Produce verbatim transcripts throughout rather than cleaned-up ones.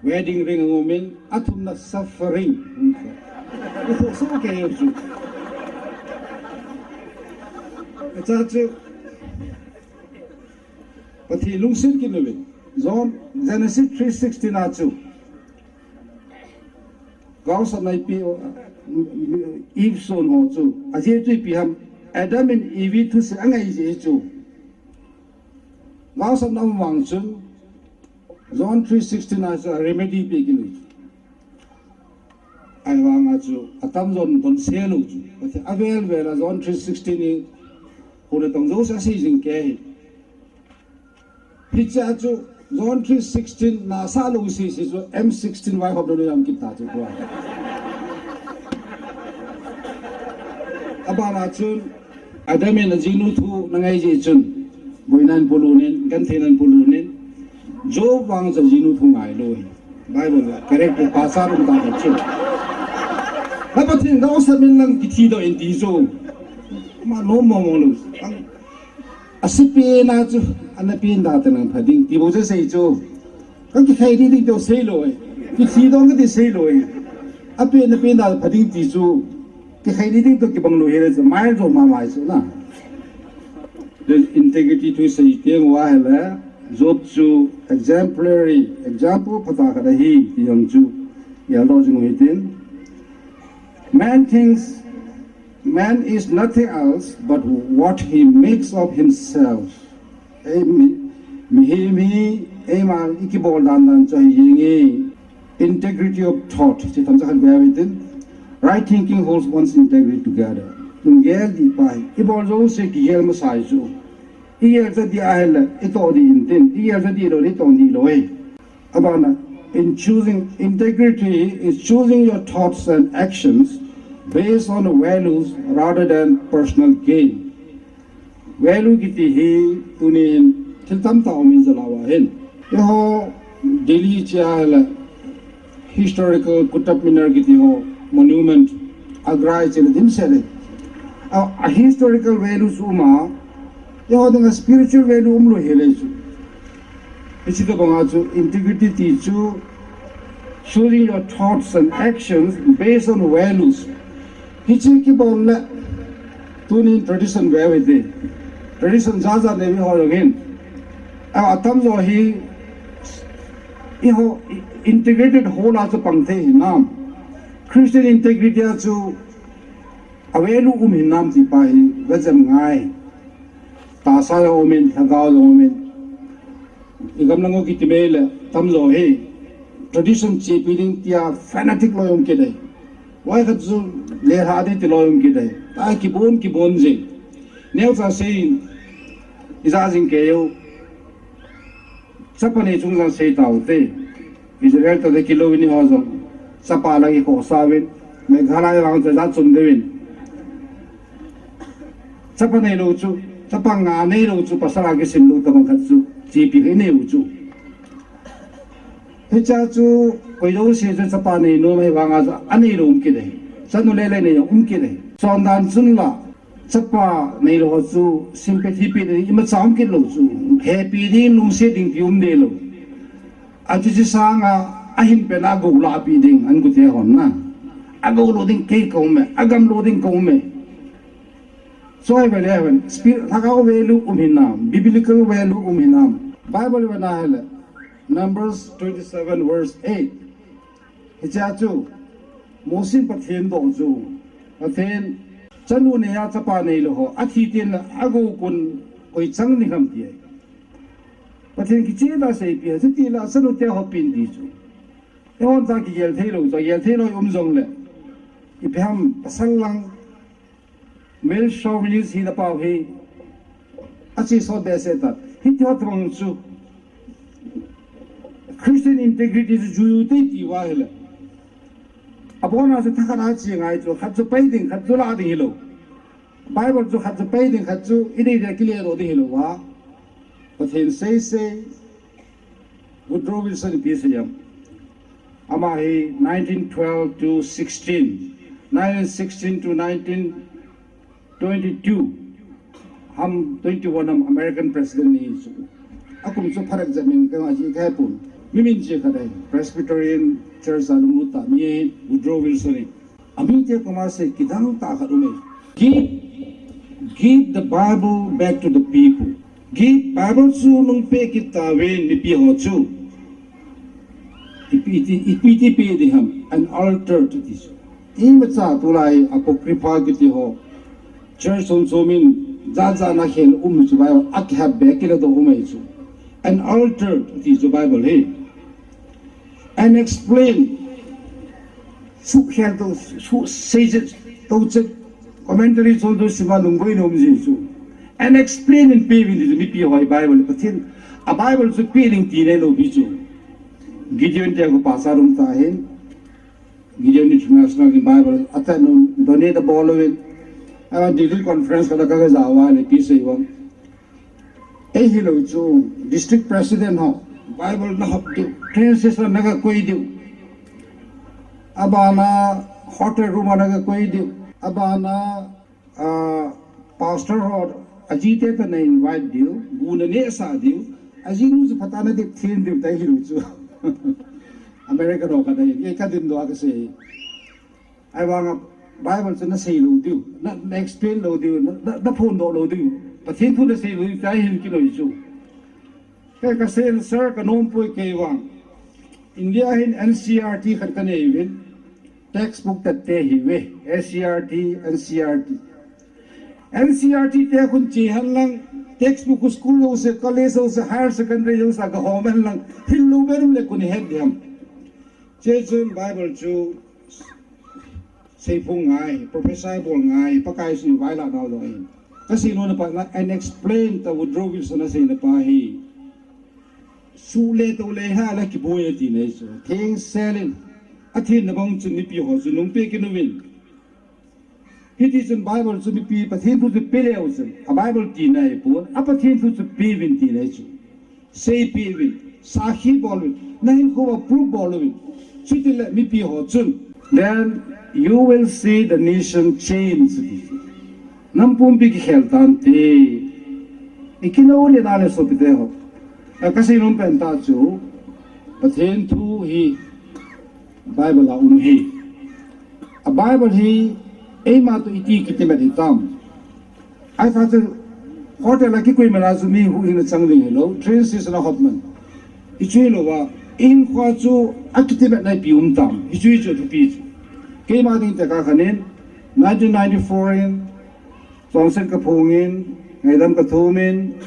Wedding ring angomin, athumna suffering. Iso ke chu. Acha chu. Pathen lungset kit uvin. John, Genesis three sixteen a chu. Gaosapna ipi, Eve son ho chu. Ajeh chu ipi ham. Adam and Eve thusei angai jeh chu. Gaosapna um vang chun. John three sixteen a chu remedy pe kit uvin. Ahivanga chu atamjon donse lou chu. Avel vel a John three sixteen hi hule tong jouse asei jing kei hi. Hichea chu John three sixteen na sa lou sese chu M sixteen vaihop lou jam kit ta chu tua. Abana chun Adam in ajinu thu nangai jeh chun, boina in pulunin, gentheina in pulunin, Job vang chu ajinu thu ngailou. Bible la, correct, pasal um ta chu. Na Pathen gaosap in lang kithi doh in ti chu. Ama nom mong mong lou. Asepen a chu, ana pen da teng lang pha ding, ti bou chu sei chu. Ka kikhai ding ding toh sei lou e. Kithi dong kati sei lou e. Apen, apen da pha ding ti chu. Kikhai ding ding toh kibang lou hile chu. Mai jo ma mai chu na. The integrity thusei teng uva hile. Job chu exemplary, example phatah khat ahi, ti jong chu. Gel doh jing u hitin. Man thinks man is nothing else but what he makes of himself. Ei, mi, mihem hi, eima ikibol dan dan chu ahi jenge. Integrity of thought, hiche themcha khat ve uhitin. Right thinking holds one's integrity together. Lunggel dih pa hi, ibol jouse kigel masa ahi chu. Igel cha dih ahile, itoh dih intin, igel cha dih lou le, itoh dih lou e. Abana, in choosing integrity is choosing your thoughts and actions based on values rather than personal gain. Value kiti hi tunin thil tamtah um in jal uva hin. Eiho Delhi chea le historical Qutub Minar kiti ho monument Agra chea le dimset le. A, a historical value chu um a, eiho dinga spiritual value um lou hile chu. Hiche tobanga chu integrity ti chu choosing your thoughts and actions based on values. Hiche kibol le tunin tradition ve u hite. Tradition jat jat nei mi ho jong hin. A, atamjo hi eiho integrated whole a chu pang thei hinam. Christian integrity a chu a value um hinam ti pa hi vejam ngai. Tahsa jong um in, lhagao jong um in. Igam lang u kiti mei le, tamjo hi tradition chepi ding tia fanatic loi um kit e. Vai khat chu lelha ding ti loi um kit e. Ta kibon, kibon jing. Neocha sei, ija jing kei u. Chapa nei chung jong sei tau te. Israel toh kilou in eiho jong. Chapa lang ikhohsah uvin. Meghalaya vang chu ijat chom deh uvin. Chapa neilou chu, chapa nga neilou chu, pasal a kisim lou tobang khat chu, chepi hi nei u chu. Hichea chu, koi jouse chu chapa nei nom ahi vanga chu, aneilou um kit e. Chanu le le nei um kit e. Chondan chun la, chapa neilou ho chu, sympathy pe ding imacha um kit lou chu. Hepi ding, lungset ding ti um deh lou. Achuche sanga, ahin pen a agou lah a pe ding, an gute hon na. Agou lou ding kei ka um e, agam lou ding ka um e. Choi ve le ven, spirit, lhagao value um hinam, biblical value um hinam. Bible ve na hile, Numbers twenty-seven verse eight. Hichea chu, Mosi in Pathen doh chu, Pathen, chanu nei a chapa neilou ho, athi teng le, agou kon, koi chang ding ham ti e. Pathen kicheh tah a seipi, chuti le, chanu te ho pen ti chu. Eihon cha kigel thei lou, cha gel thei lou um jong le. Ipi ham pasal lang. Male chauvinist hina pau hi. Ache sot behseh ta. Hiti ho tobang chu. Christian integrity chu juiyu te ti uva hile. Abona chu thakhat a che ngai chu. Khat chu pai ding, khat chu lah ding hilou. Bible chu khat chu pai ding, khat chu inei ding kile lou ding hilou va. Pathen sei sei. Woodrow Wilson ipi asei em. Ama hi nineteen twelve to sixteen, nineteen sixteen to nineteen twenty-two, ham twenty-one ham American president ni chu. Akum chu pharak jamin ka ma ji kai pun. Mimin che khat ahi, Presbyterian Church a lunglut tah mi ahi, Woodrow Wilson ahi. Amin te koma sei kidang tah khat um ahi. Give, give the Bible back to the people. Give Bible chu nung pe kit tauvin mipi ho chu. Ipi ti, ipi ti pe ding ham, unaltered ti chu. Imacha tulai Apocrypha kiti ho. Church chom chom in jat jat na khel um chu Bible a kihap be kila doh um ahi chu. Unaltered ti chu Bible hi. Unexplained. Suhkhel to, suhsei je, to che, commentary chom chom sima nunggoi nom ji chu. Unexplained in pe uvin ti chu mipi ho hi Bible Pathen. A Bible chu pe ding ti nei lou pi chu. Gideon te ko pastor um ta hin. Gideon International in Bible atan un donate abol uvin. Aban Delhi conference ka la ka ja uva le pi sei uva. Ei hilou chu district president ho Bible na hop diu, train station na ga koi diu. Abana hotel room na ga koi diu. Abana, ah, pastor ho aji te ta na invite diu, bu na neh sah diu. Ajinu chu phatah na dep them diu ti hilou chu. America ho ka dei, ei ka dindoh a ka sei. Ahivanga Bible chu na sei lou diu, na, na explain lou diu, na, na, na phondoh lou diu. Pathen thu na sei lou diu, ti ahin kiloi chu. Kei ka sei sir ka nom poi kei vang. India hin N C E R T khat ka nei uvin. Textbook tat te hi ve. N C E R T, N C E R T. N C E R T te khun che hen lang. Textbook school ho se, college ho se, higher secondary ho se, ka hom hen lang. Hil lou be um le kun het diam. Che chun Bible chu Seiphong ngai, prophesy bol ngai, Pakai sui vai la nau dong in. Ka sei nom na pa la, unexplained ta Woodrow Wilson a sei na pa hi. Su le to le ha la kiboi a ti nei chu. Theng selin. A thin na bang chun mipi ho chu nung pe kit uvin. Hiti chun Bible chu mipi Pathen thu chu pe leu chun. A Bible ti nei pon. A Pathen thu chu pe uvin ti nei chu. Seipi uvin, sakhi bol uvin, na hinkho a prove bol uvin. Chuti le mipi ho chun. Then you will see the nation change. Nam pumpi kikhel tante. Ikina uli na le sopite ho. A ka sei nom pen ta chu. Pathen thu hi Bible a um hi. A Bible hi eima to iti kitimet hitam. Ai tha chu hotel a kikoi mela chu mi huhhingna chang ding hilou, train station a hop man. Hichu hilou va, inkho chu a kitimet na ipi um tam. Hichu hichu thupi chu. Keima ding te ka khanin, nineteen ninety-four in, chonset ka phongin, ngaidam ka thumin,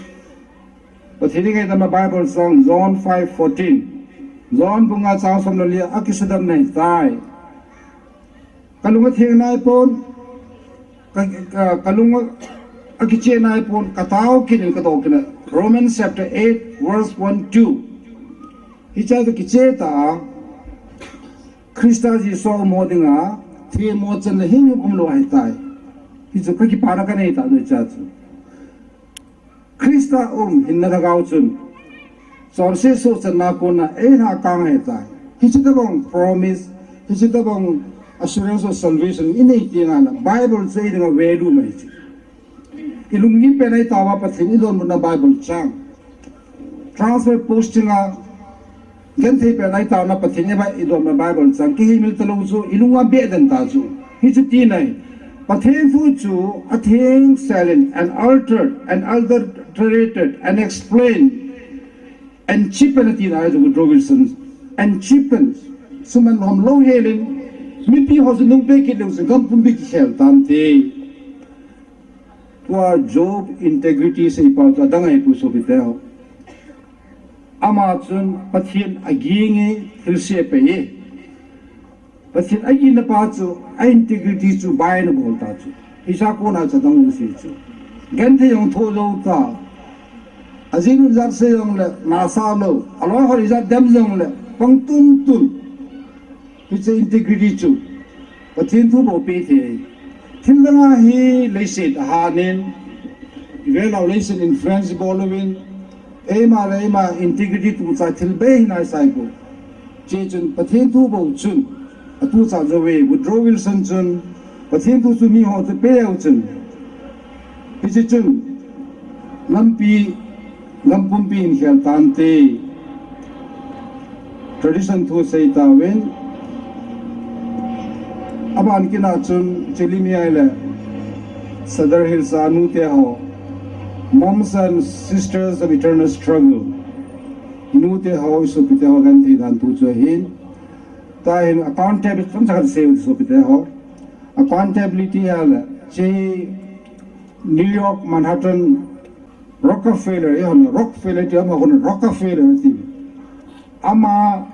Pathen in ngaidam a Bible chang John five fourteen. John bung nga chang som le li a kisadam nei tai. Ka lung a theng nai pon, ka, ka, ka lung a, a kiche nai pon, ka tao kinin ka do kina. Romans chapter eight, verse one, two. Hicha ka kiche ta, Krista Jesu mo dinga, themmo chan le hing um lou ahi tai. Hichu ka kipana ka nei ta do cha chu. Krista um hinna lhagao chun. Chonse sohchatna kona eilhah kang ahitai. Hiche tobang promise, hiche tobang assurance of salvation inei teng le Bible chu eidinga value um ahi chu. Ilunggim pen ahi tauva Pathen idonbutna Bible chang. Transfer posting a Genthei pen ahi tauna Pathen eba idonbutna Bible chang kihei mil talou chu, ilunga beh den ta chu. Hichu ti nai. Pathen thu chu atheng selin, unaltered, unadulterated, unexplained, uncheapened ati nai chu Woodrow Wilson. Uncheapened. Suman lhom lou helin, mipi ho chu nung pe kit leu chu gam pumpi kikhel tante. Tua Job integrity seipau chu adang ahi pu sopite ho. Ama chun Pathen aging e, thilse ape e. Pathen agin na pa chu a integrity chu bai na bol ta chu. Hicha kona cha dang u si chu. Genthei jong tho jou ta. Ajing jat se jong le nasa lou. Aloi ho ijat dem jong le pang tun tun. Hiche integrity chu Pathen thu bou pe thei. Thil danga hi leiset ahanin, ivel lou leiset influence bol louvin, eima le eima integrity tucha thil bei hi nai sai bou. Hiche chun Pathen thu bou chun, atucha jou e, Woodrow Wilson chun, Pathen thu chu mi ho chu pe leu chun. Hiche chun, lampi, gam pumpi in khel tante. Tradition thu sei tauvin. Aban kit na chun, chilimi ahile, Sadar Hills a nute ho, Moms and Sisters of Eternal Struggle. Nute ho, isopite ho genthei dan thu chu ahin. Tahin accountability chomcha khat sei u sopite ho. Accountability ahile, che New York, Manhattan, Rockefeller, eh, hon Rockefeller ti, ama hon Rockefeller ti. Ama,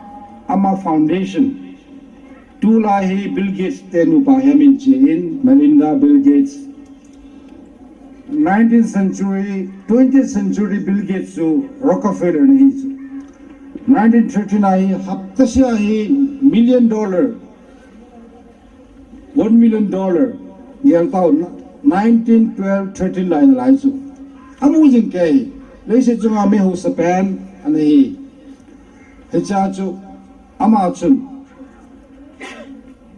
ama foundation. Tulai hi Bill Gates te nupa hi amin che in, Melinda Bill Gates. Nineteenth century, twentieth century Bill Gates chu Rockefeller na hi chu. Nineteen thirty-nine hi hapta sia hi million dollar, one million dollar, gel tau na, nineteen twelve thirteen lai na lai chu. Amu jing kei, leiset chunga mi hausa pen ana hi. Hicha chu, ama chun,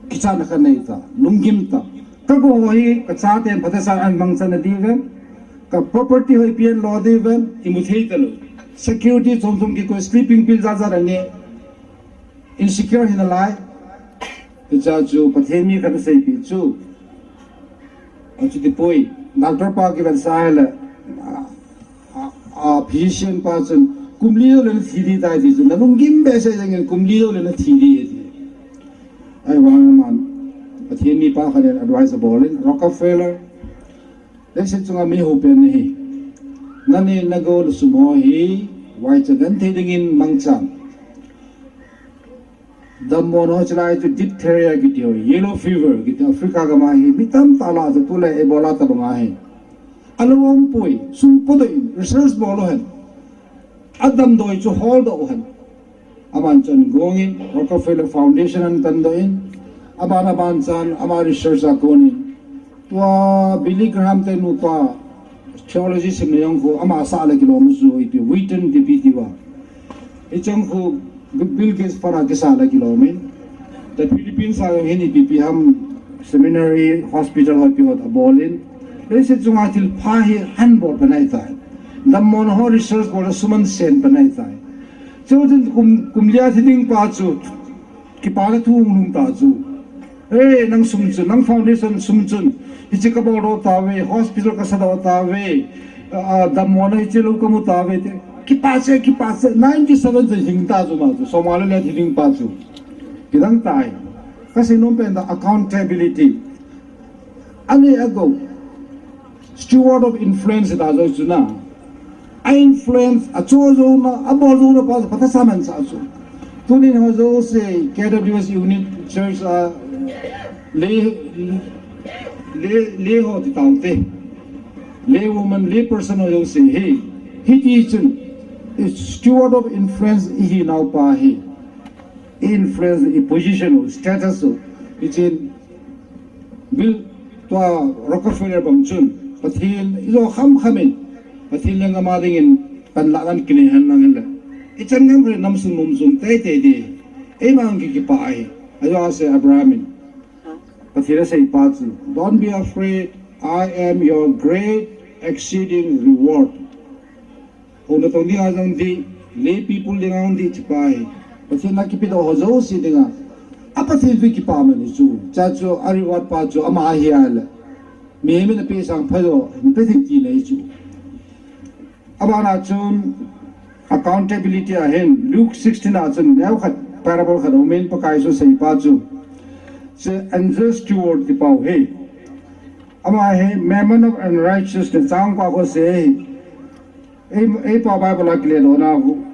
kichatna kanei ta, lunggim ta. Ka go hi, ka chaten phatecha an mangchan na diuvin, ka property ho ipi anlo diuvin, imu thei talou. Security chom chom kikoi, sleeping pill jat jat anei. Insecure hina lai. Hicha chu Pathen mi khat aseipi chu. Achuti poi. Doctor pa kivetsah le, a, a, a physician pa chun, kum li jouleh nathi ding tai ti chu. Nalunggim behseh jengin kum li jouleh nathi ding ti. Ahivang aman, Pathen mi pa khat in advice abol in, Rockefeller, leiset chunga mi hou pen nahi. Nani nagol sum ho hi, vaicha genthei dingin mangchan. Dammo ho chilai chu diphtheria kiti ho, yellow fever kiti, Africa gam a hi, mi tamtah lah a chu tulai Ebola tabang ahi. Alou umpoi, sum podoh in, research bol uhen. Adamdoi chu holdoh uhen. Aban chan gongin, Rockefeller Foundation ana tandoh in, aban aban chan, ama research a konin. Tua Billy Graham te nupa theology simna jong khu ama sah le kilom chu ipi Wheaton tipi tia. Hicheng khu Bi-, Bill Gates para kisah le kilom in. The Philippines a jong hin ipi ipi ham seminary, hospital ho ipi ho abol in. Leiset chunga thilpha hi ahin bol pan ahitai. Dammo ho research bol a sum ahin sen pan ahitai. Chujin kum, kum li a thi ding pa chu kipana thu hung lhung ta chu. Hey, nang sum chun, nang foundation sum chun, hiche kabol doh tauve, hospital kasadoh tauve, a, a, dammona hiche lou kamu tauve, te, kipah cheh, kipah cheh, ninety seven chun hing ta chu ama chu, som nga le li a thi ding pa chu. Kidang tai. Kasei nom pen a accountability. Ani ago. Steward of influence ta jou chu na. A influence, acho jouna, abol jouna pa, phatah sa man sa chu. Tunin ho jouse, K W S Unit Church a, lay, lay, lay ho ti taute. Lay woman, lay person ho jouse hi. Hiti chun, steward of influence ihi nau pa hi. I influence, i position u, status u, hichin, Bill, tua Rockefeller bang chun, Pathen, ijo kham kham in, Pathen le gam a dingin, panlah dan kinei hen lang hen le. Ichan gam khat nam sung mum sung tei tei di, eima ang kikipah ahi, ajo asei Abraham in. Pathen asei pa chu, "Don't be afraid, I am your great exceeding reward." Houna tong dinga jong di, lay people dinga jong di ti pa hi. Pathen a kipedoh ho jouse dinga. A Pathen chu kipa man hi chu. Cha chu a reward pa chu ama ahi a le. Mihem in apeh sang pha jo, hin pe thei tina hi chu. Abana chun accountability a hin Luke sixteen a chun neo khat parable khat um in Pakai Jesu asei pa chu. Che unjust steward ti pau hi. Ama hi mammon of unrighteousness chang pa ko se hi. Ei, ei pa Bible a kile dohna khu.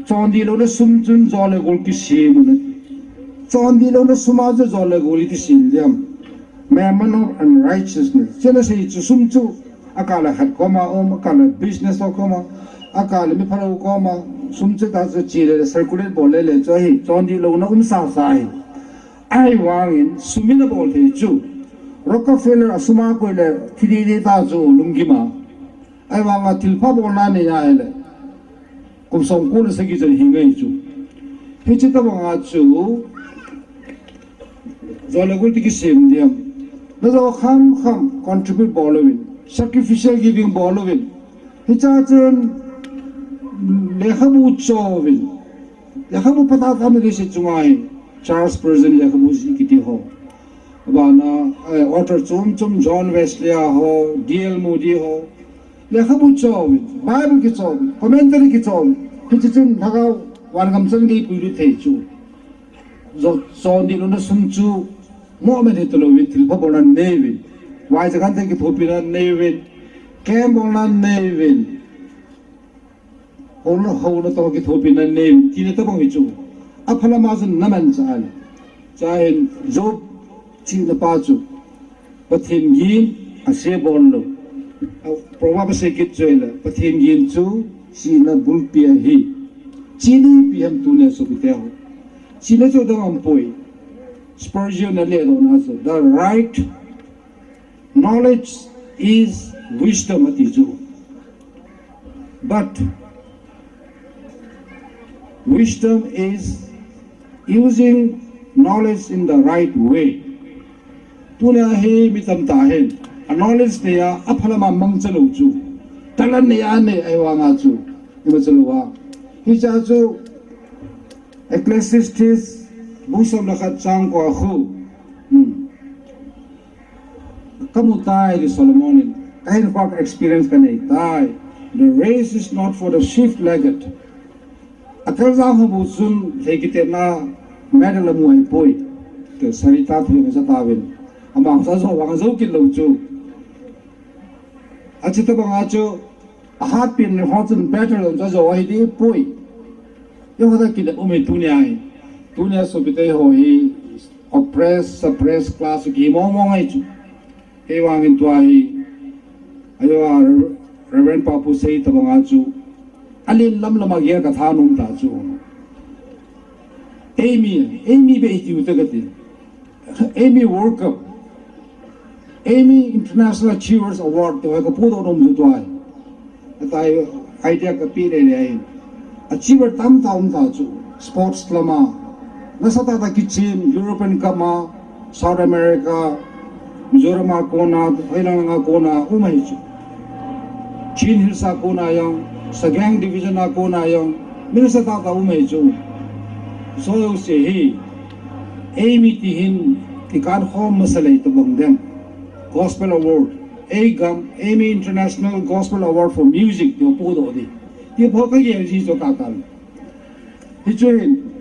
Chondih louna sum chun jol le gol kisem u na. Chondih louna sum a chu jol le gol kisem diam. Mammon of unrighteousness. Chena sei chu sum chu akah le khat koma um, akah le business ho koma, akah le mi phalou koma, sum chu ta chu che le circulate bol le le chu ahi. Chondih louna um sa sa ahi. Ahivangin sum in abol thei chu. Rockefeller a sum a koi le thi ding ding ta chu lunggim a. Ahivanga thilpha bolna nei a ahile. Kum som ko le sagi jan hi ngai chu. Hiche tabanga chu. Jol le gol ti kisem diam. Najo kham kham contribute bol uvin. Sacrificial giving bol uvin. Hicha chun lekhabu cho uvin. Lekhabu phatah tamna ding si chunga hi, Charles Spurgeon lekhabu si kiti ho. Abana, eh, author chom chom, John Wesley a ho, D L Moody ho. Lekhabu cho uvin, Bible kicho uvin, commentary kicho uvin. Hichi chun lhagao van gam chan gei puilut thei chu. Zo, chon ding lona sum chu, mo men hi talo uvin, thilpha bolna nei uvin. Vai chakan te kithopina nei uvin. Camp bolna nei uvin. Houna, houna toh kithopina nei, tina tabang hi chu. Aphalama chun namanchah a le. Chahin Job chihna pa chu, Pathen gin ase bol lou. A, Proverb ase kit chu le, Pathen gin chu chihna bulpi ahi. Chihna ipi ham tunia sopite ho. Chihna chu dang aum poi. Spurgeon na le do na chu. The right Knowledge is wisdom, ati chu. But wisdom is using knowledge in the right way. Tunia hi mi tamtah hin a knowledge neiya aphalama mangcha lou chu. Talent neiya nei ahi vanga chu. Ima cha lou a. Hicha chu Ecclesiastes bung som le khat chang ko a khu. Hmm. Kamu tai, ati Solomon in, kahin kho experience kanei tai. The race is not for the swift-legged. Atel jang ho bou chun lhei kitepna medal amu ahipoi. Te Sarita Thulin sa tauvin. Ama sa jo vang jo kit lou chu. Achi tabang a chu, ahatpen ho chun better lou chu ajo ahi ding poi. Eiho ta kinep um hi tunia hi. Tunia sopite ho hi oppress, suppress class kihi mong mong ahi chu. Hivangin tua hi, ajo a Reverend Papu sei tabang a chu, alen lam lam a gel katha nom ta chu. Eimi, eimi be hitiu te kati. Eimi World Cup, Eimi International Achievers Award, tua hi kapu doh nom chu tua hi. Atai idea kapi le le ahi. Achiever tamtah um ta chu, sports lama. Nasatah tah kichen, European Cup ma, South America, Mizoram a kona, hoilang lang a kona, um ahi chu. Chin Hills a kona jong, Sagaing Division a kona jong, mi nasatah tah um ahi chu. Soyo se hi, Eimi ti hin, kikan khom masa lei tabang dem. Gospel Award, Eigam, Eimi International Gospel Award for Music, ti pu doh di. Ti pho kagel ji chu kakal. Hichu hin,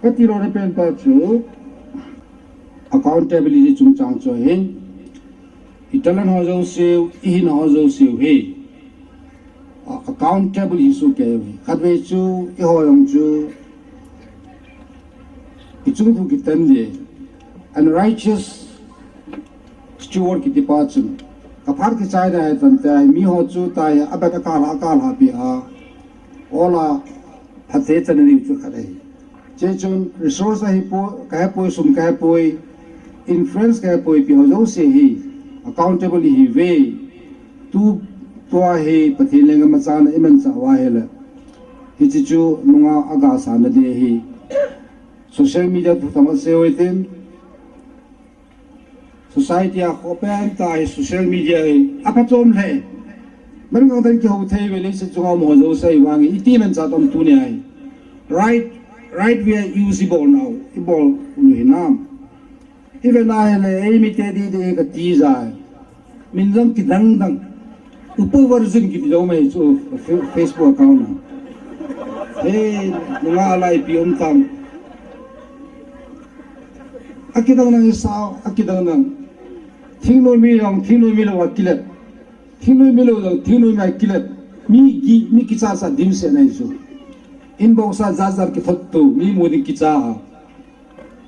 kati lona pen pa chu, accountability chungchang chu hin, i talent ho jouse, i hina ho jouse hi, a, accountable hi soh kei uve. Khatvei chu, eiho jong chu, i chung khu kitan ding, unrighteous steward kiti pa chun, kaphat kichai ding ahi tante, mi ho chu tai, abat akalha, akalha pi a, ola, phatthei chan ding chu khat ahi. Hichun resource ahipoi, kahepoi, sum kahepoi, influence kahepoi, pi ho jouse hi accountable ihiuve. Tu, tua hi Pathen lenggam a chana imanchah uva ahile, hiche chu nunga agasana ding ahi. Social media thu thama seiu hitin, society a khopen tah hi social media hi aphachom lheh. Mangang dan kihou thei uve leiset chunga um ho jouse ahivangin iti manchah tam tunia hi. Right, right way a use ibol nau, ibol u hinam. Ive na hile, eimi te di di kati jai. Min jong kidang dang. Upa version kiti jong mai chu Fe-, Facebook account na. He, nunga alai pi um tam. Akidang dang isao, akidang dang. Thingnoi mi jong, thingnoi mi lou akilet. Thingnoi mi lou jong, thingnoi mi akilet. Mi gi, mi kicha sa dimset na isu. Inbox a jat jat kithot tu, mi mu ding kicha a.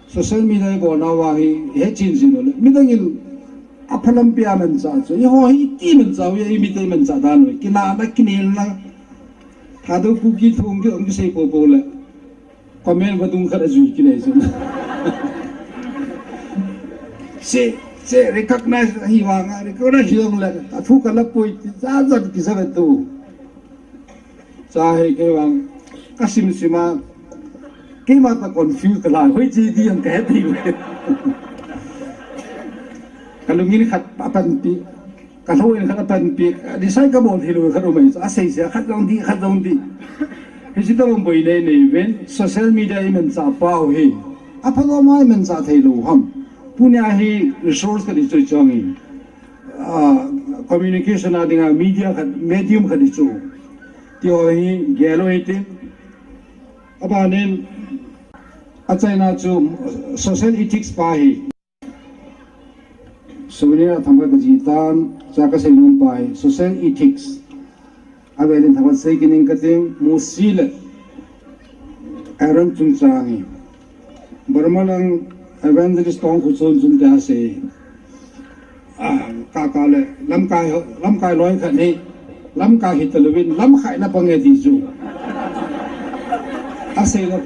Social media ibol nau vang hi, he chin jin u le. Midang in apha lampi a manchah chu. Eiho hi iti manchah u, eimi te manchah dan u. Kinahna, kinelna. Thadou Kuki thu ong ki, ong kisei popo le. Comment vadung khat ajui kinei chu. Se, se recognize ahi vang a, recognize hi jong le. Athu kala poi, jat jat kija ve tu. Cha hi kei vang, kasim sim a, keima ta confuse kala, hoiche di jong kahe thei. Kalungin khat apanpi, kalhoh in khat apanpi, decide kabol thei lou khat um ahi, asei se, khat jong di, khat jong di. Hichi tabang boina inei uvin, social media imanchah pau hi. Aphalou ma imanchah thei lou ham. Tunia hi resource khat ichu chang in. Ah, communication a dinga media khat, medium khat ichu. Tiho hi gel u hitin. Abanin, achaina chu social ethics pa hi. Souvenir a thangvah kajih tan, cha kasei nom pa hi, social ethics. Avelin thangvah sei kit ning kating, Mosi le Aaron chungchang hi. Burma lang evangelist tong khu chun chun tia sei. Ah, ka ka le, lamkai ho, lamkai loi khat ni, lamkai hi talouvin, lamkai na pang e ti chu. Asei lo.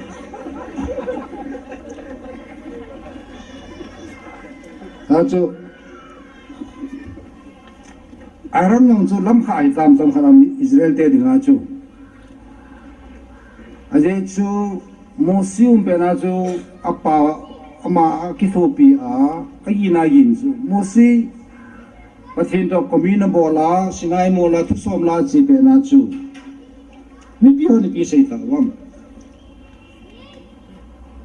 Achu, Aaron jong chu lamkai tam tam khat am Israel te dinga chu. Ajeh chu Mosi um pena chu apa ama akithopi a, agin agin chu. Mosi Pathen toh communion abol a, Sinai mol a, thusom la che pena chu. Mipi hon ipi sei tauvam.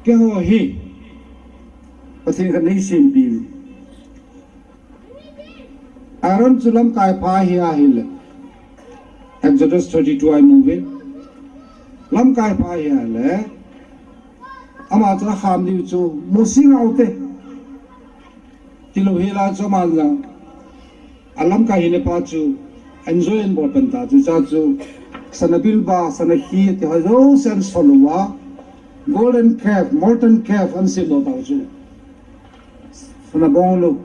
Keiho hi Pathen khat nei sempeh. Aaron chu lamkai pha hi ahile. Exodus thirty-two a imu uvin. Lamkai pha hi ahile. Ama chu akham diu chu Mosi ngau te. Tilou hela chu aman jong. Alamkai hina pa chu enjoy anabol pan ta chu, cha chu. Sana bilba, sana khi, tiho jouse asol uva. Golden calf, molten calf ahin sem doh tau chu. Sana bong lou.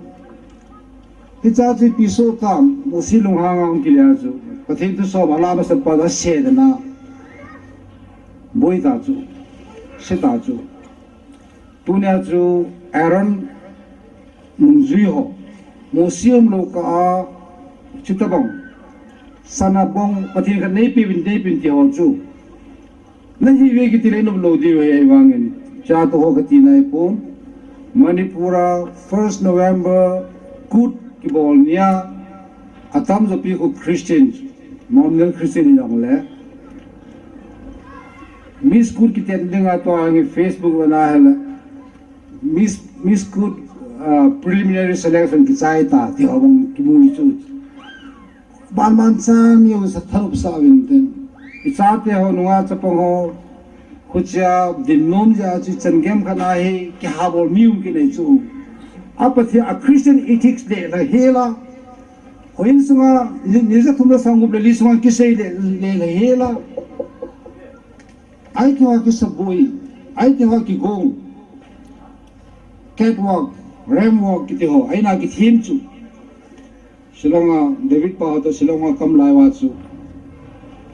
Hicha chu ipi soh tam, Mosi lunghang a hung kile a chu. Pathen thusom ala masat pa chu ase dan a. Boi ta chu. Se ta chu. Tunia chu Aaron nungjui ho. Mosi umlou kah a chutabang. Sana bong, Pathen khat neipeh uvin, neipeh uvin ti ho chu. Nahi uve kiti le nop lou diu ahi, ahivangin. Cha tu ho kati nai pon. Manipur a first November Kut kibol nia. Atamjo pi khu Christian, nominal Christian hijongle. Miss Kut kiti dinga tua nge Facebook vena hela. Miss, Miss Kut, ah, preliminary selection kichai ta, ti ho bang kimu chu. Ban ban chan miu sa tharup sa uvin tin. Ichate ho nunga chapang ho, huchia dinnom jeh a chu chan game khat a hi kihabol miu kinei chu. A Pathen a Christian ethics le la hela. Houin sunga, ni, ni ja thum le sang gup le li sunga kisei le, le la hela. Ai tiho kisaboi, ai tiho kigong. Catwalk, ramp walk kiti ho, aina kithem chu. Shillong a, David pa ho toh Shillong a kam lai uva chu.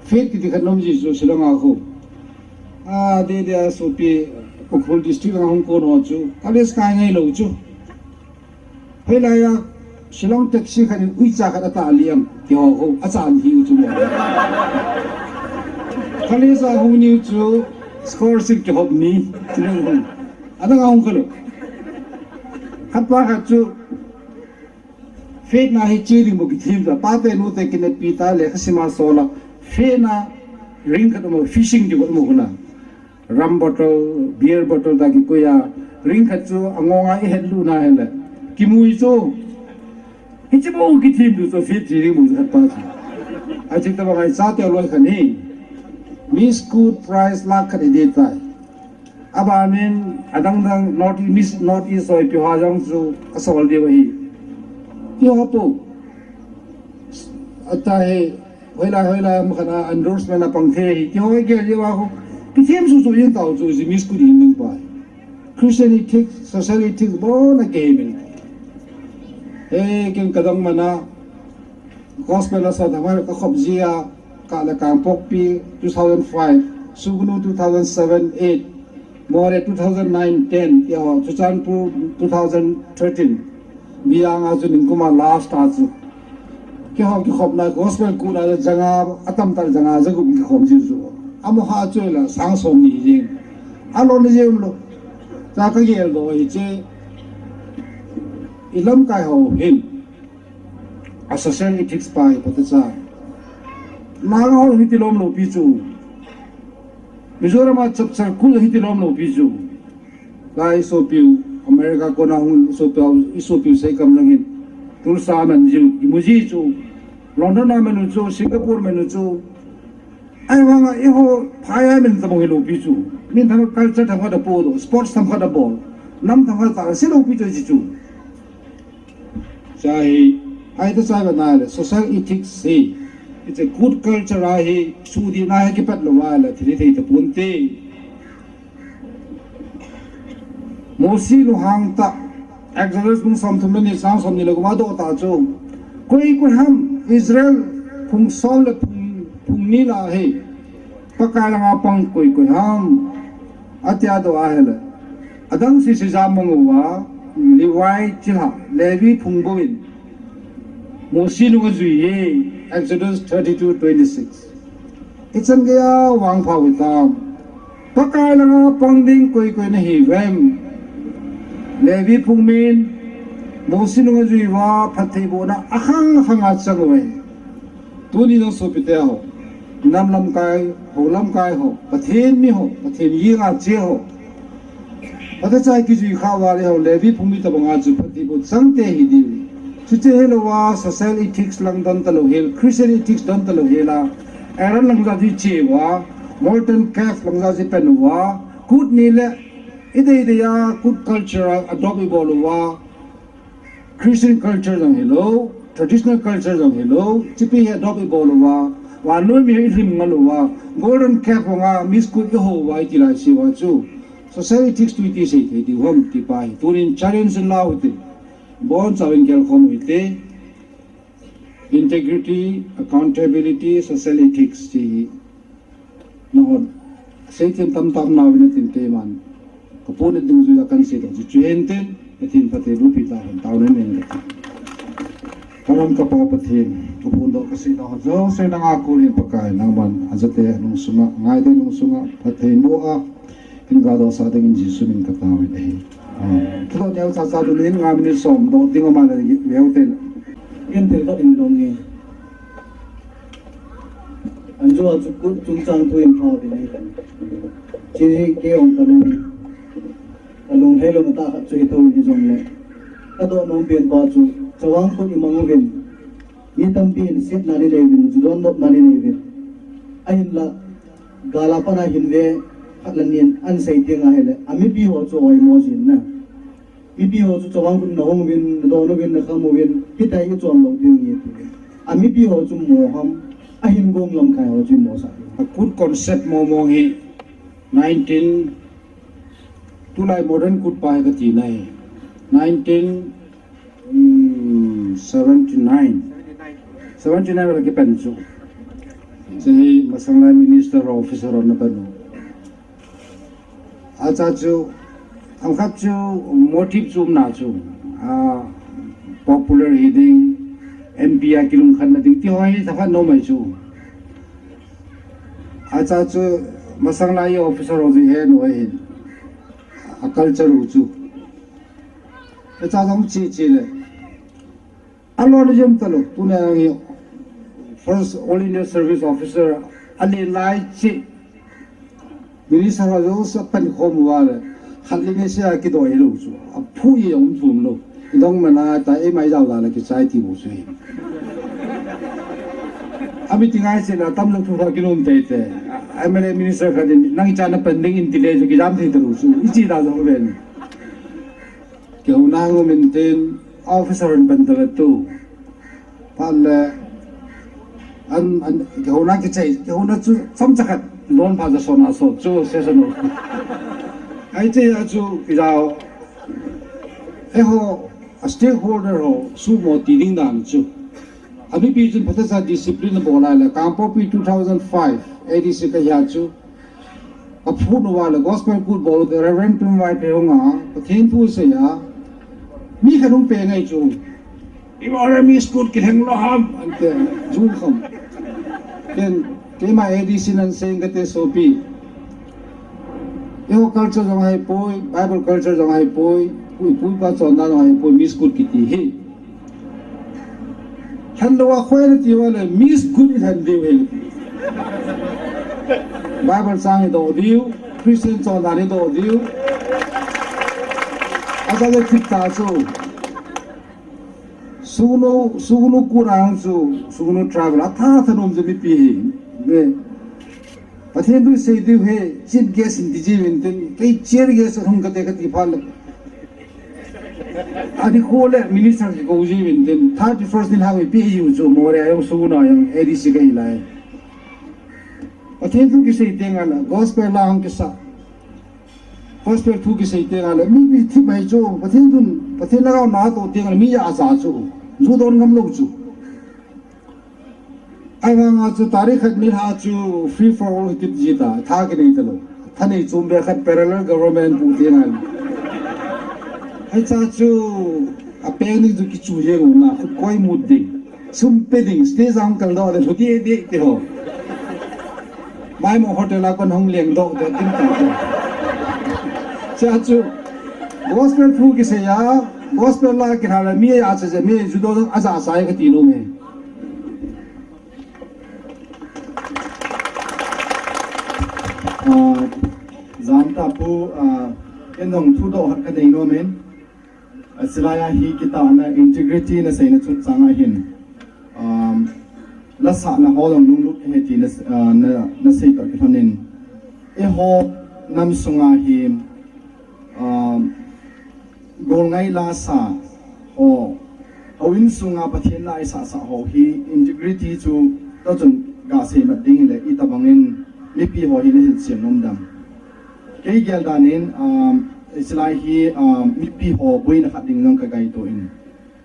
Faith kiti khat nom ji chu Shillong a khu. A, de de a sopi, Ukhrul district a hung kon ho chu. College kai ngai lou chu. Hoilai a, Shillong taxi khat in uicha khat atah liam, ti ho ho, achan hi u chu mo. College a hung niu chu, scholarship kihop ni, ti lou hung. Adang a hung kalo. Khat pa khat chu, faith na hi che ding bou kithem chu, pa te nu te kine pi ta le, lekha sima sola, faith na ring khat mo, fishing ti bou mo huna. Rum bottle, beer bottle ta kikoi a, ring khat chu angong a ihet lu na hile. Kimui chu. Hichi bou kithem tu chu faith che ding bou khat pa chu. Achi tabang a ichate loi khat ni. Miss Kut prize lakh khat idei tai. Abanin adang dang North East, Miss North East hoi pi ho jong chu asol diu ahi. Ti ho po. Ata he, hoilai, hoilai, ma khat a endorsement a pang thei hi. Ti ho gel diu a ho. Kithem su su yin tau chu ji Miss Kut in ning pa. Christian ethics, social ethics, bon a game. He, ken kadang mana, Gospel a sa thamai ka khop ji a, ka le Kangpokpi two thousand five, Sugnu two thousand seven eight, Moreh two thousand nine ten, yo, Churachandpur two thousand thirteen. Biyang a chu ningkum a last a chu. Keiho kikhopna Gospel Kut a janga, atam tah janga, jagup kikhom ji chu. Amaho chu la sang som ni jing. Alon ni jing lo. Cha kagel doh hi che. Ilamkai ho hin. A social ethics pa hi pata cha. Nang ho hiti lom lo pi chu. Mizoram a chapchar kul hiti lom lou pi chu. Lai isopiu, America kona hung isopiu, isopiu sei kam jong hin. Tulsa aman jiu, imu ji chu. London aman u chu, Singapore aman u chu. Ahivanga eiho phai a min tabang hilou pi chu. Min thang culture thang khat a po do, sports thang khat a bol. Nam thang khat a se lou pi chu ji chu. Cha hi, ai ta cha ba na le, social ethics hi. It's a good culture a hi, su di na hi kipat lou va le, thili thei ta pun te. Mosi lunghang ta, Exodus bung som thum le ni, sang som ni le gup a doh ta chu. Koi koi ham Israel phung som le phung, phung ni lah a hi. Pakai langa pang koi koi ham. Atia doh a hi le. Adang sese jam mang uva, Levi chilhah, Levi phung bou in. Mosi nung ajui e, Exodus thirty-two twenty-six. Ichan geiya vangpha u hitam. Pakai langa pang ding koi koi nahi uvem. Levi phung min, Mosi nung ajui uva, phattheibohna akhang khang a chang uve. Tuni jong sopite ho, nam lamkai, hou lamkai ho, Pathen mi ho, Pathen jeng a che ho. Phatechan kijui kha uva le ho, Levi phung mi tabang a chu phattheiboh chang te hi diu. Chuche hilou va, social ethics lang don talou hel, Christian ethics don talou hel a, Aaron lang jat hi che uva, molten calf lang jat hi pen uva, kut ni le, idei dei a, kut culture a, adopt ibol uva, Christian culture jong hilou, traditional culture jong hilou, chipi hi adopt ibol uva, vannoi mi hi ilim ngal uva, golden calf vanga, miss kut iho uva, iti lai se uva chu. Social ethics tu iti sei thei diu ham ti pa hi. Tunin challenge in la u hite. Bonchauvin gelkhom u hite. Integrity, accountability, social ethics ti hi. Nahon, seithem tamtah um nauvin atin keiman. Kapu na dungjuia kahin seidoh chu, chuhen tin, Pathen phatthei boh pi tahon, taona nei ing kati. Kalam kapa Pathen, kaphondoh kaseidoh ho jouse nanga kon in Pakai, nangman, ajate nung sunga, ngaite nung sunga, phatthei boh a, kin gadoh sah dingin Jesu min kataovin ahi. Amen. Thudoh neo chacha tunin nga minute som doh ding um a le veu ten. Kin thil khat in dong e. Anjo a chu kut chungchang thu in pha ding ahi tan. Hiche hi kei jong kalung, kalung heilou na tah khat chu hi thou in hijongle. Kadoh nom pen pa chu, Chavang Kut imang uvin. Mi tampi in setna inei uvin, ju donnopna inei uvin. Ahinla, gal a pat a hin ve, khat le ni in ahin sei teng ahile, amipi ho chu oimo jin na. Mipi ho chu Chavang Kut nahung uvin, nadon uvin, nakham uvin, hitia hi ichon lou ding ahi ti. Amipi ho chu mo ham, ahin gong lamkai ho chu imo sah ding. A kut concept mo mong hi nineteen, tulai modern kut pa hi kati nai. Nineteen, um, seventy-nine. Seventy-nine vel a kipan chu. Hiche hi masang lai minister officer ho ana pan u. Acha chu, themkhat chu motive chu umna chu, a, popular hi ding, M P a kilungkhatna ding, ti ho hi themkhat nom ahi chu. Acha chu, masang lai officer ho chu ihet u ahin, a culture u chu. Acha jong che che le. Alona jem talou, tuna hi first All India Service Officer, alen lai che. Minister ho jouse apan khom uva le, khat le ni se a kidoh hilou chu. Aphu e um thum lou. Idong mana ta eima ijao dan a kichai ti bou chu hi. A meeting a iche le atam jong thu pha kinom teitei. M L A minister khat in, nang icha napan ding in ti le chu kijam thei talou chu. Iche da jong ven. Kihouna hung um intin, officer in pan ta ve tu. Phat le, an, an, kihouna kichai, kihouna chu chomcha khat, lon phat ja sona so, chu session u. Ahi che a chu, kijao. Eiho, a stakeholder ho, sumo ti ding dan chu. Amipi chun phatechan discipline abol lai le, Kangpokpi two thousand five, A D C kahi a chu. Aphut uva le gospel kut bol u te Reverend Tumvai Phehung a, Pathen thu asei a, mi khat hung pe ngai chu. Ibola mi school kilheng lou ham, ante, ju kham. Ken, keima A D C nan seng kate sopi. Eiho culture jong ahipoi, Bible culture jong ahipoi, pu, pu pa chonna jong ahipoi, mi school kiti hi. Lhanlou a khoi nati uva le, miss good i lhan diu ahi. Bible chang idoh diu, Christian chondan idoh diu. Acha le thip ta chu. Sugnu, sugnu kuna ang chu, sugnu tribal, atha thanom chu mipi hi. Ne. Pathen thu sei diu hi, chief guest in ti jiuvin tin, kei chair guest hung kate kati phat le. Ani khu le minister kikou jiuvin tin, thirty first ni hang ipi hiu chu, Moreh a jong sugnu a jong A D C kahi lai. Pathen thu kisei teng le, gospel la hung kisa. Gospel thu kisei teng le, mi, mi thip mai chu, Pathen thun, Pathen lhagao natoh teng le, mi aja chu, ju don ngam lou chu. Ahivanga chu, tarik khat ni lha chu, free for all hi tip ji ta, tha kinei talou. Thanei chom be khat parallel government pu teng le. Hicha chu, apeng ding chu kichu jeng u na, khut koi mut ding. Sum pe ding, stage a hung kaldoh le, lhu deh deh ti ho. Maimong hotel a kon hung lengdoh, doh ding ta. Cha chu, gospel thu kisei a, gospel la kilha le mi aja cha mi ju don aja cha kati nom e. Ah, jam ta pu, ah, ken jong thudoh khat kanei nom in. Asilai a hi kitahna integrity naseina chungchang a hin, um, lasahna ho jong lunglut kahi ti na, uh, na, nasei toh kilhon in. Eiho nam sunga hi, um, golngai lasa ho, houin sunga Pathen la isahsah ho hi integrity chu toh chun gasei mat ding le itobang in mipi ho hi nahin siam nom dem. Kei gel dan in, um, Isilai hi, um, mipi ho boina khat ding jong kangaito in.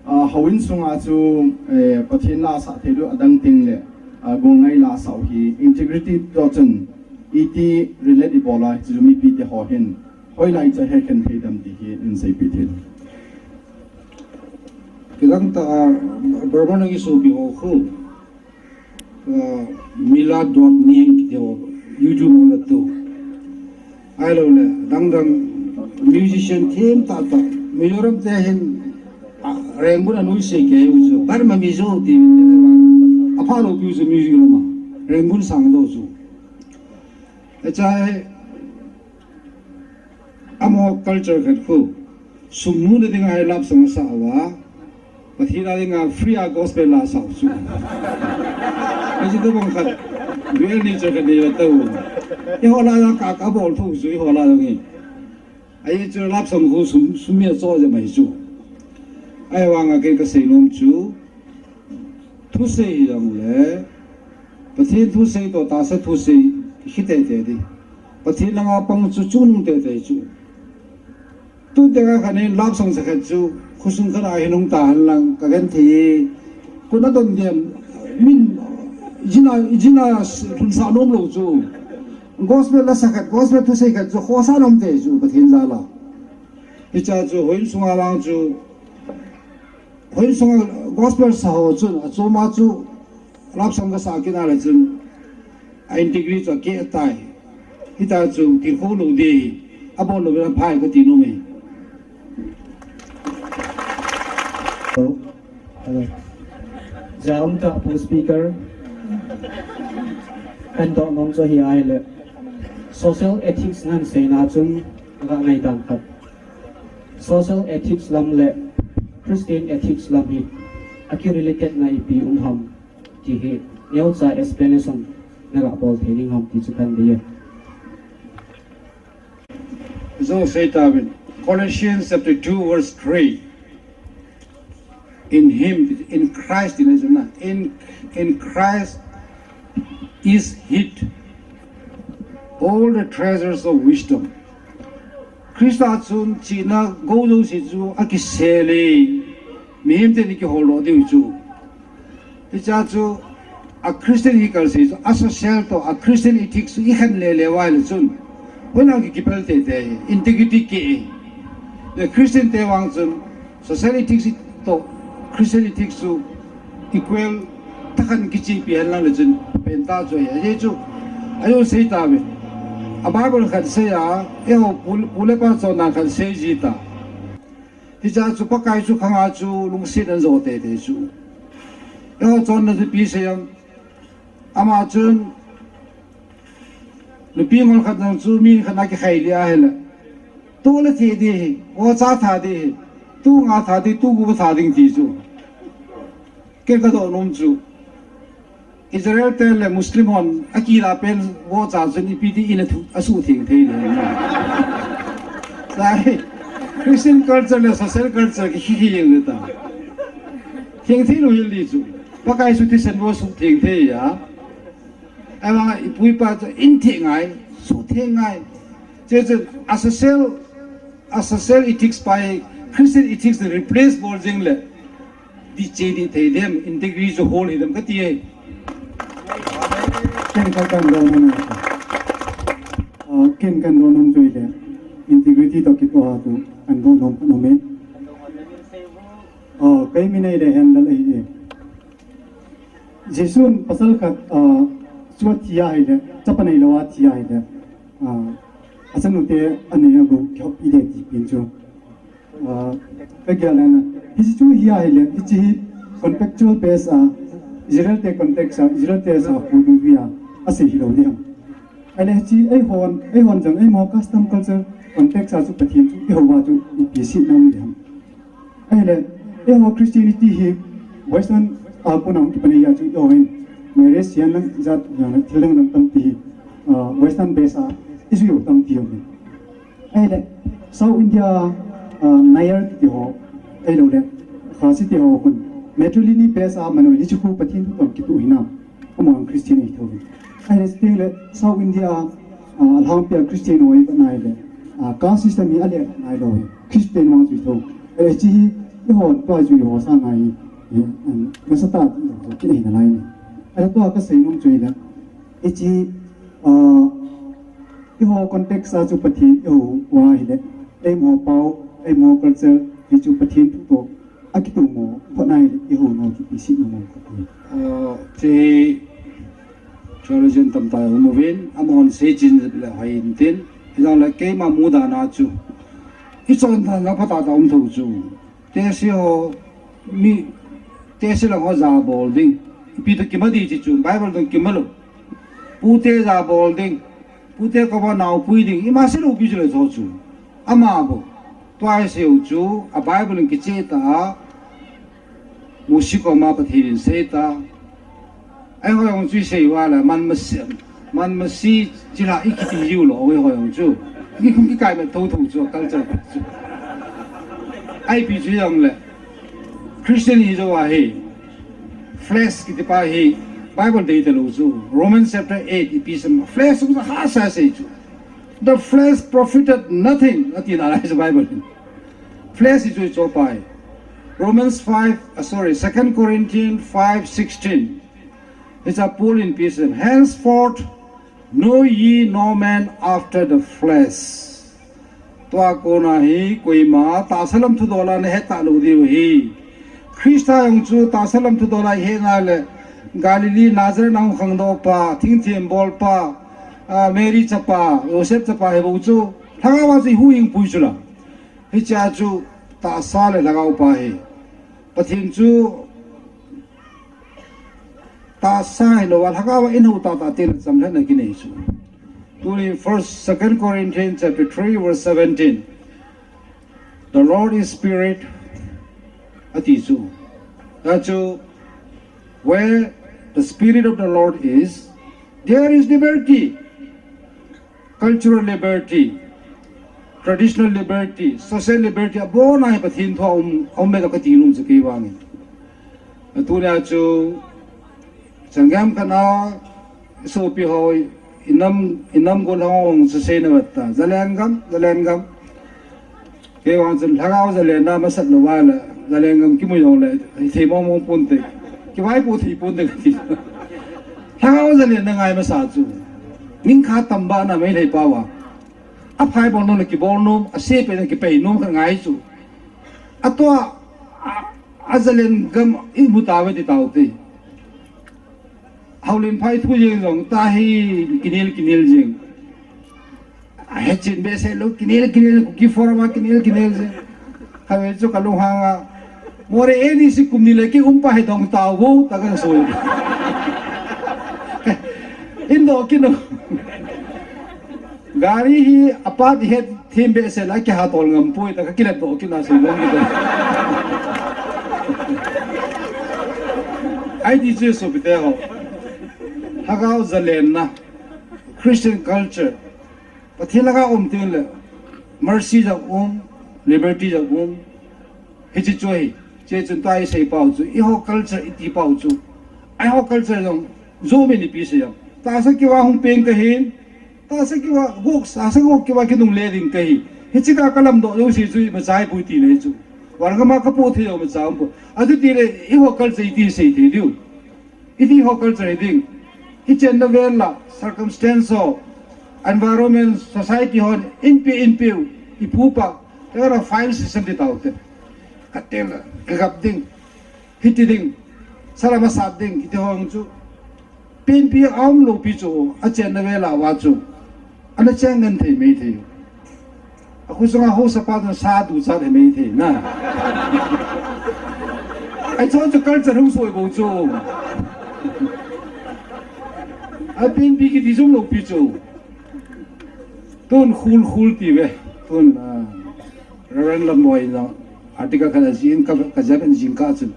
Uh, houin sunga chu, eh, Pathen la asah thei diu adang teng le, uh, golngai lasa u hi integrity toh chun iti relate ibol a chu mipi te ho hin hoilai chu hekhen thei dem ti hi in seipi thei. Kidang ta, uh, Burma na kisopi ho khu. Ah, Mila dot ning kiti ho, YouTube a la tu. Ahilou le, dang dang musician them tah tah. Mizoram te hin, ah, Rangoon a nuisat kei u chu. Burma mi jo ti, apha lou pi u chu music lama. Rangoon sang lou chu. Achai, Amaho culture khat khu, sum muna dinga hi love song asah uva, Pathen a dinga free a gospel la asah u chu. Hiche tobang khat, dual nature khat nei uva tou. Eiho la jong ka, kabol thou chu, eiho la jong hi. Ahi chu love song khu sum, sum mi acho jep mai chu. Ahivanga kei kasei nom chu, Thusei hi jong le, Pathen thusei toh tahsa thusei hi tei tei ding. Pathen langa pang chu chungnung tei tei chu. Tun teng a khan in love song sa khat chu, khosung khat a hin hung ta hen lang, ka genthei. Kona don diam, min, jina, jina lhunsah nom lou chu. Gospel la sa khat, gospel thusei khat chu, khosa nom tei chu, Pathen jal a. Hicha chu, houin sunga vang chu, Houin sunga gospel sa ho chun, achoma chu love song kasah kit a le chun, a integrity chu akeh tai. Hita chu, kilkhou lou ding, abol lou vela phai kati nom e. Hello. Hello. Jam ta pu speaker. Kahin doh nom chu hi ahile. Social ethics nahin seina chun, ka ngaidam khat. Social ethics lam le Christian ethics lam hi aki related na ipi um ham ti hi neocha explanation naga bol thei ding ham ti chu kahin dei e. Jong sei tauvin, Colossians chapter two verse three. In him, in Christ, in, in, in Christ is hid all the treasures of wisdom. Christa chun chihna gou jouse chu akisel e, mihem ten akihol doh diu chu. Hicha chu a Christian hi kalse chu, a social toh, a Christian ethics chu i khen le le uva ahile chun, hoilang ki kipel tei tei, integrity keh e. Le Christian te vang chun, social ethics toh Christian ethics chu equal tah khat kichepi hen lang le chun, pen tah chu ahi. Ajeh chu, ajeh chu sei tauve. A Bible khat sei a, eiho pu, pu le pa chondan khat sei ji ta. Hicha chu Pakai chu khanga chu lungset ahin jo tei tei chu. Eiho chonna chu ipi sei em. Ama chun, Nupi ngol khat jong chu mi khat na kikhai lih ahile, tu le thi ding hi, o cha tha ding hi, tu nga tha ding, tu gup tha ding ti chu. Ken kadoh nom chu, Israel te le Muslim hon akila pen vohcha chun ipi ti in athu, asuhtheng thei le. Sai, Christian culture le social culture kikhel jeng le ta. Theng thei lou hel ding chu. Pakai chu thisan voh suhtheng thei a. Ahivang ipu ipa chu in theng ngai, suhtheng ngai. Chuche chu a social, a social ethics pa hi Christian ethics replace bol jeng le, dih cheh dih thei dem, integrity chu hol hi dem kati e. Ken kha kadoh nom. Ah, ken kadoh nom chu hile, integrity toh kitoh a chu kadoh nom khat um e. Ah, kei min ahile Handel ahi e. Jesun pasal khat, ah, chu athi ahile, chapa neilou a thi ahile, ah, achanu te anei a gou kihop ide ti pen chu. Ah, kagel lena, hiche chu hi ahile, hiche hi contextual base a, Israel te context a, Israel te sa pu du via, asei hilou ding ham. Ahile hiche eihon, eihon jong, eimo custom culture context a chu Pathen chu ihou a chu ipi seinom ding ham. Ahile, eiho Christianity hi Western a kona hung kipan ahi a chu eiho hin marriage hihen lang ijat hihen lang thil dang dang tampi hi, ah, Western base a ijui u tampi um e. Ahile, South India, ah, Nayar kiti ho, ahilouleh, Khasi te ho khun matrilineal base a man u hi, hiche khu Pathen thu toh kitoh hinam. Amahon Christian ahi thou ve. Ahile, chuteng le South India a, ah, alhangpi a Christian ho ivet nai le, ah, caste system hi alelhah nailou hi. Christian vang chu ahi thou. Ahile, hiche hi, eihon tua chu eiho sanga hi, hi, um, nasatah a chu kit ahi nalai e. Ahile, tua kasei nom chu ahile, hiche, ah, eiho context a chu Pathen ihou u ahile, eimo pao, eimo culture, hichu Pathen thu toh akitomo, phatna hi ihou nom chu ipi seinom kati. Ah, hiche theologian tamtah um uvin, amahon seichen le hoi intin, hijongle keima mudan a chu, ichon dan la phatah tah um thou chu. Tehse ho, mi, tehse lang ho jabol ding. Ipi toh kimat ding ti chu, Bible toh kimat lou. Pute jabol ding. Pute koma naopui ding, ima sei lou pi chu le tho chu. Ama bou. Tua isei u chu, a Bible in kicheh ta a, Mosi koma Pathen in sei ta. Eiho jong chu isei uva le, man masi, man masi chila ikiti jiu lou, eiho jong chu. Kikhum kikai me tho tho chu, culture chu. Ipi chu jong le. Christian hi jou ahi. Flesh kiti pa hi Bible dei talou chu. Romans chapter eight ipi seiyu. Flesh chu hahsa sei chu. The flesh profited nothing. Ati nalai chu Bible. Flesh hi chu icho pa hi. Romans five, uh, sorry, Second Corinthians five sixteen. Hiche a Paul in ipi sei. Henceforth, know ye no man after the flesh. Tua kona hi koima tahsa lam thudol a nahet talou diu ahi. Christa jong chu tahsa lam thudol a ihet nai le, Galilee Nazareth a hung khangdoh pa, thingthem bol pa, ah, Mary chapa, Joseph chapa hi bou chu, lhagao a chu ihuhhing pui chu la. Hiche a chu tahsa le lhagao pa hi. Pathen chu tahsa hilou a, lhagao a inhou tahtah teng le chamlhatna kinei chu. Tuni first, Second Corinthians chapter three verse seventeen. The Lord is spirit, ati chu. Tua chu, where the spirit of the Lord is, there is liberty. Cultural liberty, traditional liberty, social liberty, abon a hi Pathen thu a um, a um e toh kati nom chu kei vang in. Tunia chu, Sangam khat a, sopi ho, inam, inam gol ho hung chu sei na vet ta. Zalen gam, Zalen gam. Kei vang chun lhagao zalenna masat lou va le, zalen gam kimu jong le, thei mong mong pon te. Kivaipo thei pon te kati. Lhagao zalenna ngai masa chu. Ning khat tam ba na Meitei pao a. Aphai bol nom le kibol nom, ase peh le kipei nom khat ngai chu. Atua, a, azalen gam imu tauve ti tau te. Haulen phai thu jeng jong, tua hi kinel, kinel jeng. Ahe chin behseh lou, kinel, kinel, Kuki Forum a kinel, kinel jeng. Khatvei chu kalunghang a. More A D C kum ni le ki um pa hi dong tau vo, ta kan soi. Indo kino. Gari hi apat ihet thim behseh la kihatol ngam poi, ta ka kilet doh kit na sei lom kit. Ai ti chu sopite ho. Lhagao zalenna, Christian culture. Pathen lhagao um teng le, mercy jong um, liberty jong um. Hiche chu ahi, hiche chun tua isei pau chu, eiho culture iti pau chu. Eiho culture jong, jo min ipi sei jong. Tahsa keu a hung peng kahin, tahsa keu a gok, tahsa gok keu a kinungle ding kahi. Hiche ka kalamdoh jouse chu imacha ahipoi ti le chu. Van gam a kapoh thei jong imacha aumpoi. Achuti le, eiho culture iti sei thei diu. Iti ho culture hi ding. Ichenna vel la, circumstance ho, environment, society hon, inpi, inpiu, ipupa, te ra file system ti taute. Kateng la, kagap ding, hiti ding, sala masat ding, iti ho chu. Penpi aum loupi chu, achenna vel a va chu. Ana cheng ngen thei mei thei. Akhu sunga haosa pa chun sa duchat he mei thei na. Ai chu chu culture hung soi bou chu. A penpi kiti jum loupi chu. Tun khul khul ti ve. Tun, ah, Reverend Lamboi jong article khat ajih in ka, ka jap in jingkah chun.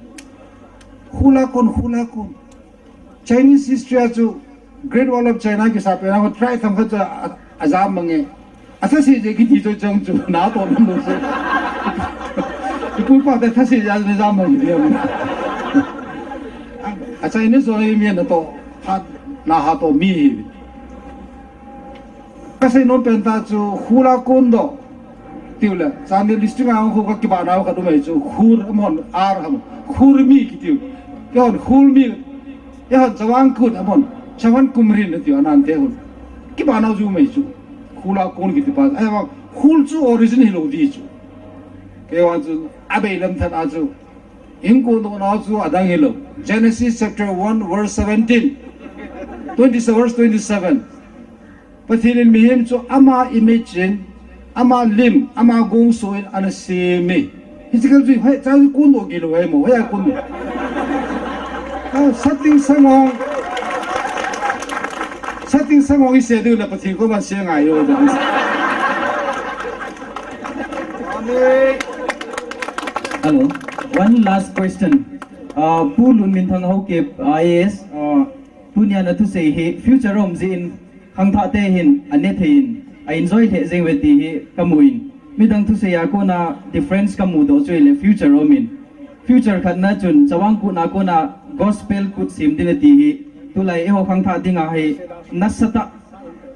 Khul a kon, khul a kon. Chinese history a chu Great Wall of China kisa pen a try tham khat chu a, ajam mange. Athase je kiti chu chang chu na to lom lom se. Ipu ipa te thase je na jam mange. A Chinese ho hi mi na to, ha, na ha to mi hi. Kasei nom pen ta chu khul a kon doh. Tiu le, Chandel district a khu ka kibah nau khat um ahi chu, khul amahon ar ham, khul mi kitiu. Kei hon khul mi, kei hon Chavang Kut amahon, Chavan Kumrin atiu, anan te hon. Kibah nau chu um ahi chu, khul a kon kiti pa. Ahivang, khul chu origin hilou di chu. Kei vang chu, abei lam than a chu, in kon doh nau chu adang hilou. Genesis chapter one verse seventeen, twenty, verse twenty-seven. Pathen in mihem chu ama image in, ama lim, ama gongso in ana sem e. Hiche kal chu, hei, cha chu kon doh gilou ahi mo, hei a kon doh. Ah, setting sangong. Setting sangong isei diu le Pathen koma sei ngai o. Hello. One last question. Uh, Pu Lunminthang Haokip, I A S, uh, tunia na thusei hi future um jeh in khangthah te hin ane thei in, a enjoy lheh jeng uve ti hi kamu in. Midang thusei a kona difference kamu doh chu ahile future um in. Future khat na chun Chavang Kut na kona gospel kut sem ding ati hi. Tulai eiho khangthah dinga hi nasatah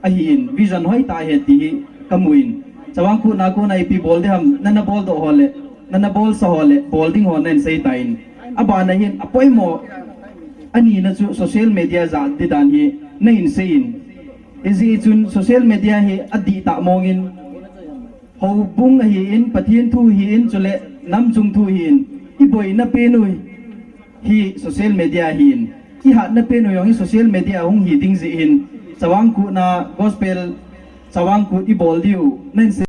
ahi in, vision hoitah ahi ti hi kamu in. Chavang Kut na kona ipi bol ding ham, nana bol doh ho le, nana bolsa ho le, bol ding ho na hin sei tan. Abana hin, apoimo, anina chu social media jat ding dan hi na hin sei in. Hijeh chun social media hi adihtah mong in, houbung ahi in, Pathen thu ahi in, chule namchung thu ahi in, iboina pen u hi social media ahi in, ihatna pen u jong hi social media hung hi ding jeh hin, Chavang Kut na gospel, Chavang Kut ibol diu, na hin sei